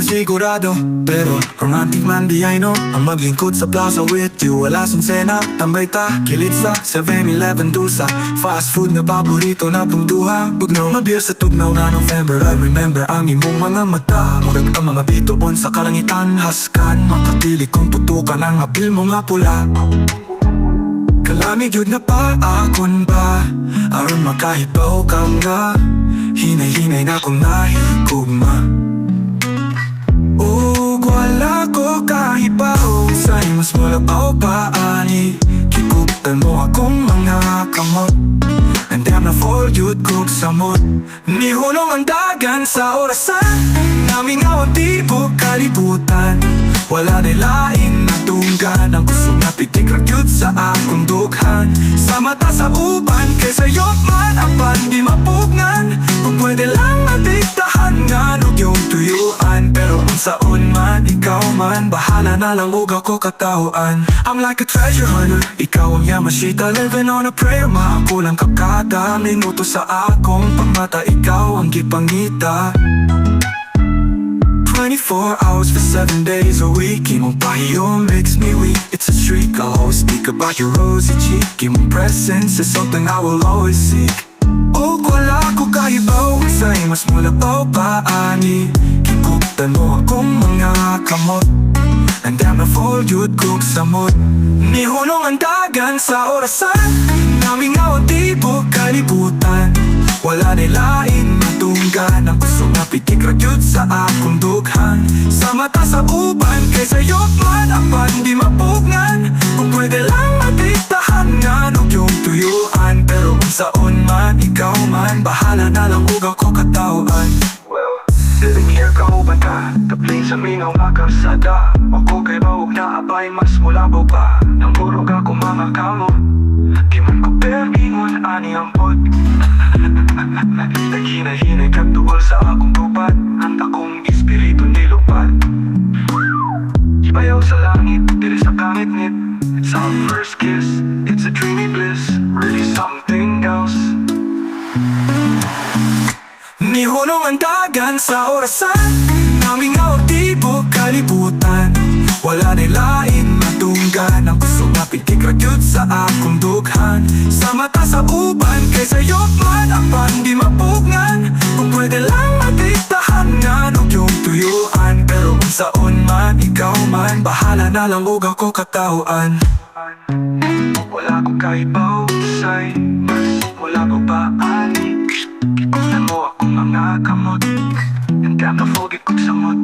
sigurado, pero romantic man diay, no? Ang maglingkod sa plaza with you alas 11 na. Tambay ta, kilit sa 7-Eleven dulsa. Fast food nga paborito natong duha. Bugnaw nga beer sa tugnaw na November. I remember ang imong mga mata, murag ang mga bituon sa kalangitan. Haskan, makatili kong tutukan ang apil mo nga pula. Kalami gyud na paakon ba, aron makahibaw ka nga hinay-hinay na kong nahigugma. Ug wala ko kahibaw sa mas mulabaw pa ani. Gikuptan mo akong mga kamot and damn, na fall jud kog samot. Nihulong ang dagan sa orasan, namingaw ang tibok kalibutan. Wala na lain natunggan. Ang kusog nga pitik ra gyud sa akong dughan. Sa mata sa uban kay sayop man apan di mapugnan. Kung pwede lang madiktahan nga yung tuyuan. Pero unsaon man, ikaw man, bahala na lang ug ako katawhan. I'm like a treasure hunter, ikaw ang Yamashita. Living on a prayer, maakulang ka kada minuto. Sa akong pagmata, ikaw ang gipangita. 24 hours for 7 days a week. Imong pahiyom makes me weak. It's a streak. I'll always speak about your rosy cheek. Imong presence is something I will always seek. Ug wala ko kahibaw sa mas mulabaw pa ani. Gikuptan mo akong mga kamot and damn, na fall jud kog samot. Nihulong ang dagan sa orasan, namingaw ang tibok kalibutan. Wala na lain matunggan. Ang kusog nga pitik ra gyud sa akong dughan. Sa mata sa uban kay sayop man apan di mapugnan. Kung pwede lang madiktahan nga yung tuyuan. Pero unsaon man, ikaw man, bahala na lang ug ako katawhan. Well, sitting here kauban ka, taplin sa mingaw nga kalsada. Ako kay bawog na abay mas mulabaw pa. Nang urog ako mga kamot. Di man ko permingon ani ang pot. Naghinay-hinay kag duol sa akong gubat. Ang akong espiritu nilupad. Bayaw sa langit, diri sa kangitngit. It's our first kiss, it's a dreamy bliss. Really something else. Nihulong ang dagan sa orasan, namingaw ang tibok kalibutan. Wala na lain matunggan. Ang kusog nga pitik ra gyud sa akong dughan. Sa mata sa uban kay sayop man apan di mapugnan. Kung pwede lang madiktahan nga yung tuyuan. Pero unsaon man, ikaw man, bahala na lang ug ako katawhan. Wala ko kahibaw sa'y mas mulabaw pa ani. Gikuptan mo akong mga kamot and damn, na fall kog samot.